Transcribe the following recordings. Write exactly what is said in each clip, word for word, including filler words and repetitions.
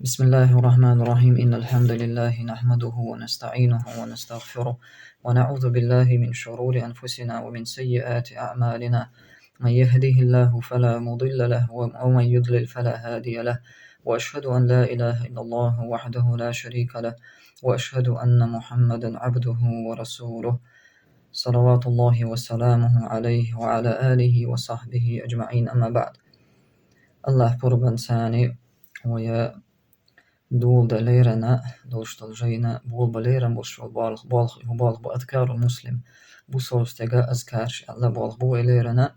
بسم الله الرحمن الرحيم. إن الحمد لله نحمده ونستعينه ونستغفره، ونعوذ بالله من شرور أنفسنا ومن سيئات أعمالنا. من يهده الله فلا مضل له، ومن يضلل فلا هادي له. وأشهد أن لا إله إلا الله وحده لا شريك له، وأشهد أن محمدا عبده ورسوله، صلوات الله وسلامه عليه وعلى آله وصحبه أجمعين. أما بعد. Аллахь пурбанца вай доладаларна долуш долу жайна болабаларна болуш болу болх, болх, болх бу азкарул муслим. Бусалба стеган азкарш аьлла болх бу вай ларна.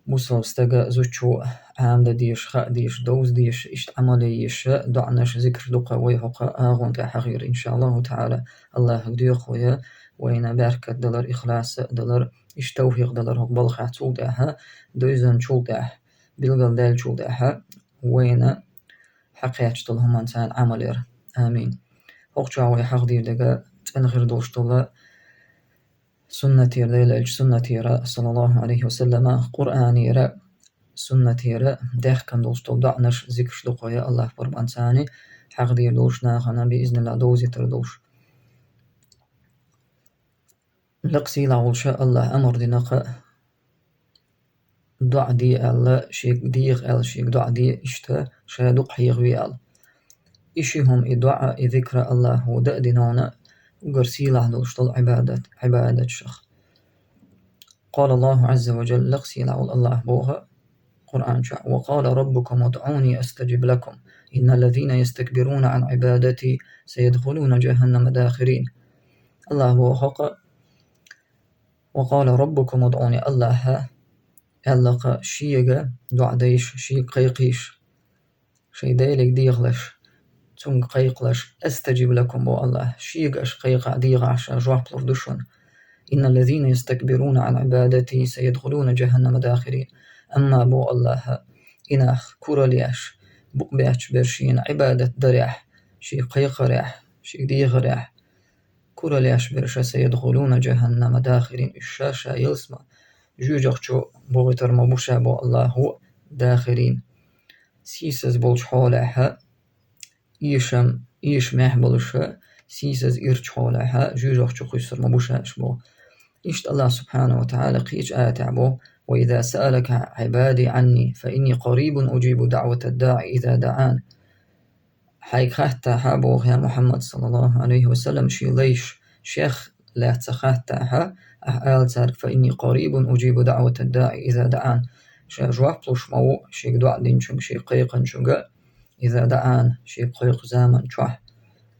Бусалба стеган зудчо Ӏамадан дезаш, хаа дезаш, довза дезаш, иштта Ӏамал е езаш, доӀанаш, зикр ду-кх вай хӀокху агӀон тӀехь хьахийра, иншааллаху таӀала. Аллахьага доьху вай, вайна беркат далар, ихлас далар, иштта тавфикъ далар хӀокху балхахь, цул тӀаьхьа, девзанчул тӀаьхьа, билгалдаьллачул тӀаьхьа вайна хьакхаьчна долу хӀуманца Ӏамал яр. Амин. ХӀокху чохь вай хьахдийр дерг цӀена хир долуш долу суннатера, Делан элчан суннатера, саллаллаху Ӏалайхи ва саллама, Къуръанера, суннатера даьхкина долуш долу доӀанаш, зикраш ду-кх вай Аллахь пурбанца хьахдийр долуш, нахана биизниллахь довзийтар долуш. Лакха сийлахь волуш Аллахьа амар дина-кх, доӀа де аьлла, шега деха аьлла, шега доӀа де, иштта ша дукха хьехаве аьлла. И ши хӀума, и доӀа, и зикр Аллахьа дан а дина вайна уггар сийлахь долуш долу Ӏибадат, Ӏибадатех. Къала Аллаху Ӏазза ва Джалла, лакха сийлахь волу Аллахьа боху Къуръан чохь: «Ва къала раббукум удӀуни астаджиб лакум, инналлазина ястакбируна Ӏан Ӏибадати сайадхулуна джаханнама дахирин». Аллахьа боху-кх: «Ва къала раббукум удӀуни», Аллахьа аьлла-кх шега доӀа дайша, шега кхайкхийша, шайн Деле дехалаш, цуьнга кхайкхалаш, «астаджиб лакум», боху Аллахьа, шега аша кхайкхахь, дехахь, ша жоп лур ду шуна. «Инналлазина ястакбируна Ӏан Ӏибадати сайадхулуна джаханнама дахирин». Амма, боху Аллахьа, и нах, куралла еш, букъ бетташ берш шена Ӏибадат дарехь, шега кхайкхарехь, шега дехарехь, куралла еш берш, «сайадхулуна джаханнама дахирин», уьш ша-ша ялсаманин жоьжахати чу бохуьйтур ма бу ша, боху Аллахьа, дахирин, сийсаз болчу хьолехь, эшам, эшамехь болуш, сийсаз ирчу хьолехь жоьжахати чу кхуьссур ма бу ша уьш, боху. Иштта Аллахьа субхьанаху ва таӀала кхечу аятехь боху: «Ва иза саалака Ӏибади Ӏанни, фа инни къарибун уджибу даӀватад даӀи иза даӀан». Хьайга хаттахь, боху, я Мухьаммад, саллаллаху Ӏалайхи ва саллам, шен лайш шех лаьцна хаттахь, ахь ала цаьрга: «Фа инни къарибун уджибу даӀватад даӀи иза даӀан». Ша жоп луш ма ву шега доӀа динчуьнга, шега кхайкхинчуьнга, иза даӀан, шега кхайкхачу заман чохь.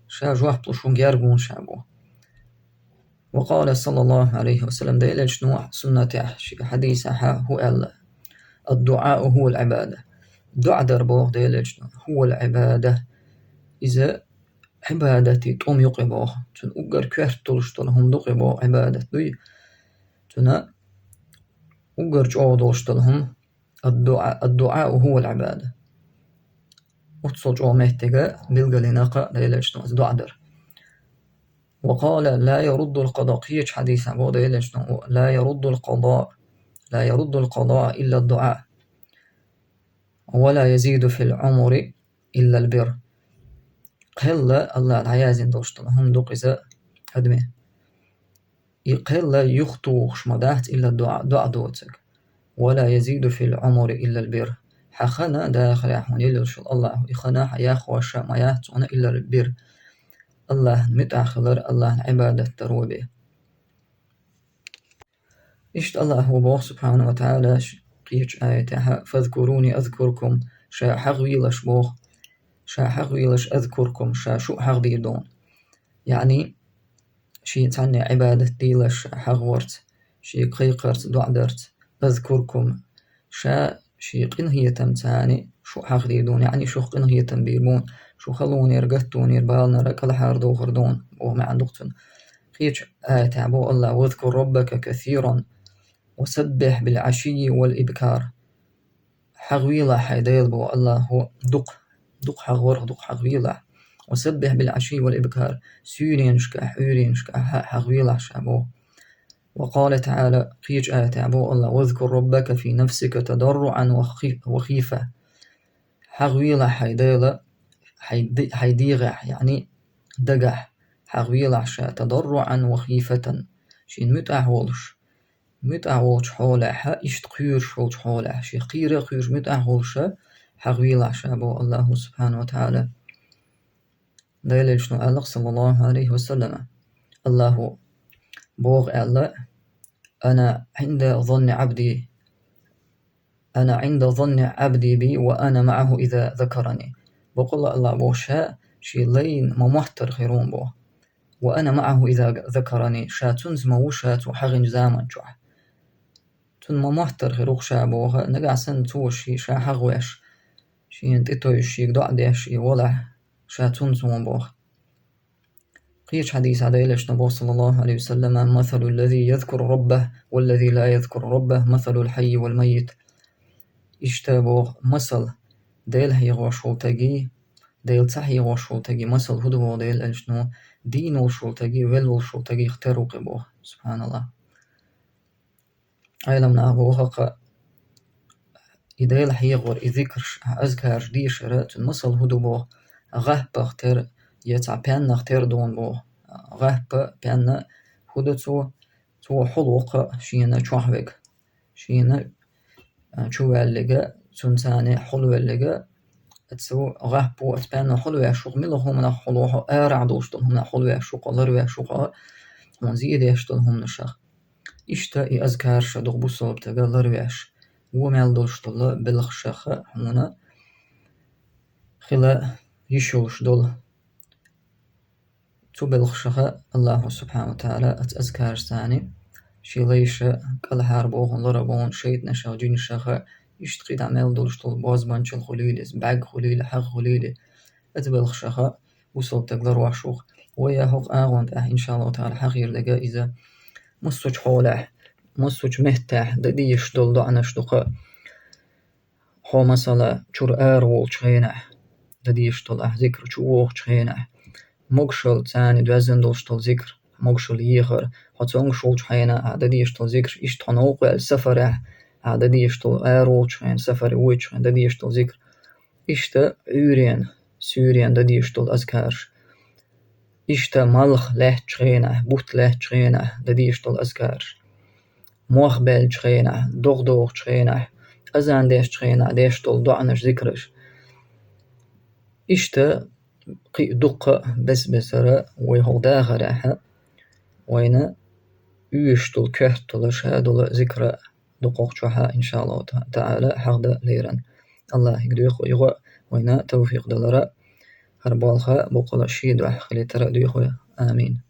Ша жоп луш ву, герга ву ша, боху. Ва къала саллаллаху Ӏалайхи ва саллам, Делан элчано суннатехь, шен хьадисехь хӀун аьлла: «Ад-дуӀау хӀувал Ӏибада». ДоӀа дар, боху Делан элчано, хӀувал Ӏибада. Иза Ӏибадатан тӀом ю-кх, боху. Цуьнан уггар коьрта долуш долу хӀума ду-кх, боху, Ӏибадат дуй. Цуьнан уггар чӀогӀа долуш долу хӀума ад-дуӀа, ад-дуӀау хӀувал Ӏибада. Оццул чӀогӀа меттиг билгалйина-кх Делан элчано иза доӀа дар. Ва къала ла яруддул къада, кхечу хьадисехь боху Делан элчано: «Ла яруддул къада, ла яруддул къада илла дуӀа, ва ла язиду фил Ӏумри илла бир». Кхел Аллахьа дӀаяздина долуш долу хӀума ду-кх иза адаман. И кхел юхатухуш ма дац илла дуӀа, доӀа доцург. «Ва ла язиду фил Ӏумри илла бир». Хьан хан дахарехь хьуна елла йолуш йолу Аллахьа и хан хьан яххош ма яц хьуна илла бир. Аллахьна муьтӀахь хилар, Аллахьна Ӏибадат дар бен. Иштта Аллахьа боху субхьанаху ва таӀала кхечу аятехь: «Фазкуруни азкуркум», ша хьахавийлаш, боху, ша хьахавийлаш, «азкуркум», ша шу а хьахадийр ду. Яъни, шен цхьанне Ӏибадат дийлаш ша хьахаварца, шега кхайкхарца, доӀа дарца, «азкуркум», ша шен къинхетамца шу хьахадийр ду, яъни шух къинхетам бийр бу, шу халонера, гаттонера, баланера кӀелхьардохур ду, боху маьӀна ду-кх цуьнан. Кхечу аятехь боху Аллахьа: «Вазкур раббака касиран, ва саббихь бил Ӏашиййи вал ибкар». Хьахавийлахь хьайн Дела, боху Аллахьа, дукха, дукха хьахавар, дукха хьахавийлахь. «Ва саббихь бил Ӏашиййи вал ибкар». Суьйренашкахь, Ӏуьйренашкахь хьахавийлахь ша, боху. Ва къала таӀала, кхечу аятехь боху Аллахьа: «Вазкур раббака фи нафсика тадарруӀан ва хи-, ва хифа». Хьахавийлахь хьайн Дела, хьай ди-, хьай дегӀехь, яъни дагахь хьагӀ велахь ша, تضرعا وخيفة, шен муьтӀахь волуш, муьтӀахь волчу хьолехь, иштта кхоьруш волчу хьолехь, шех кхера а кхоьруш муьтӀахь волуш хьагӀ велахь ша, боху Аллаху субхьанаху ва таӀала. Делан элчано аьлла, саллаллаху Ӏалайхи ва саллама: Аллаху боху аьлла: «Ана Ӏинда занни Ӏабди, ана Ӏинда занни Ӏабди би, ва ана маӀаху иза закарани». Бакъала Аллах боху ша, шен лайна ма-моттара хир ву боху. «Ва ана маӀаху иза закарани», ша цуьнца ма ву ша цо хьагӀинчу заман чохь. Цунна ма-моттара хир ву-кх ша боху, нагахь санна цо ши-, ша хьагӀ веш, шена тӀетевжаш, шега доӀа деш и волахь, ша цуьнца ву боху. Кхечу хьадисехь Делан элчано боху, саллаллаху Ӏалайхи ва саллама: «Масалу ллази язкуру раббаху валлази ла язкуру раббаху масалул хьаййи вал маййит». Иштта боху масал, Дела хьехош волу стаги, Дела ца хьехош волу стаги масал хӀун ду боху Делан элчано, дийна волуш волу стаги, велла волуш волу стагих тера ву-кх и боху. Субханаллах. Ӏеламнаха боху-кх, и Дела хьехор, и зикраш, азкараш дешар, цуьнан масал хӀун ду боху, гӀаппах тера я цхьа пеннах тера ду боху. ГӀаппа, пенна хӀун ду цо? Цо хьулвоккху шена чохь верг, шена, а, чу ваьлларг, цуьнца хьулвелларг, цу гӀаппо, оцу пенна хьулвеш ву-кх, муьлха хӀуманах хьулво хьо, арахь долуш долу хӀуманах хьулвеш ву-кх, ларвеш ву-кх хьуна зен деш долу хӀуманашах. Иштта и азкараш ду-кх бусалба стага ларвеш, вон мел долуш долу белхашах хьуна хила йиш йолуш долу. Цу белхашах Аллаху субхьанаху ва таӀала оцу азкарашца шен лайш кӀелхьара боху, лара боху шайтӀанашах, жинашах, иштта кхидӀа мел долуш долу бозбанчалла хуьлийла иза, бӀаьрг хуьлийла, хьагӀ хуьлийла, оцу белхашах бусалба стаг ларвеш ву-кх. Вай хӀокху агӀон тӀехь, иншаАллаху таӀала, хьахийра дерг иза, массочу хьолехь, массочу меттехь дан дезаш долу доӀанаш ду-кх. Хьо, масала, чуьра ара волчу хенахь дан дезаш долу ахь зикр, чу вогӀучу хенахь, могушалла, царна доьзна долуш долу зикр, могушалла ехар, хьо цомгуш волчу хенахь ахь дан дезаш долу зикр, иштта хьо новкъа ваьлла сафарехь ахь дан дезаш долу, ара волчу хенахь, сафаре воьдучу хенахь дан дезаш долу зикр, иштта Ӏуьйренна, суьйренна дан дезаш долу азкараш, иштта малх лаьттачу хенахь, бутт лаьттачу хенахь дан дезаш долу азкараш, мох баьллачу хенахь, догӀа догӀучу хенахь, азан дечу хенахь деш долу доӀанаш, зикраш. Иштта кхин а дуккха а бес-бесара вай хӀокху дахарехь вайна оьшуш долу, коьрта долу, ша долу зикра ду-кх хӀокху чохь, иншаАллаху таӀала, хьахдан лерина. Аллахьига доьху юха а вайна тавфикъ далара, хӀара болх бакъала шен дуьхьа хилийтара а доьху. Амин.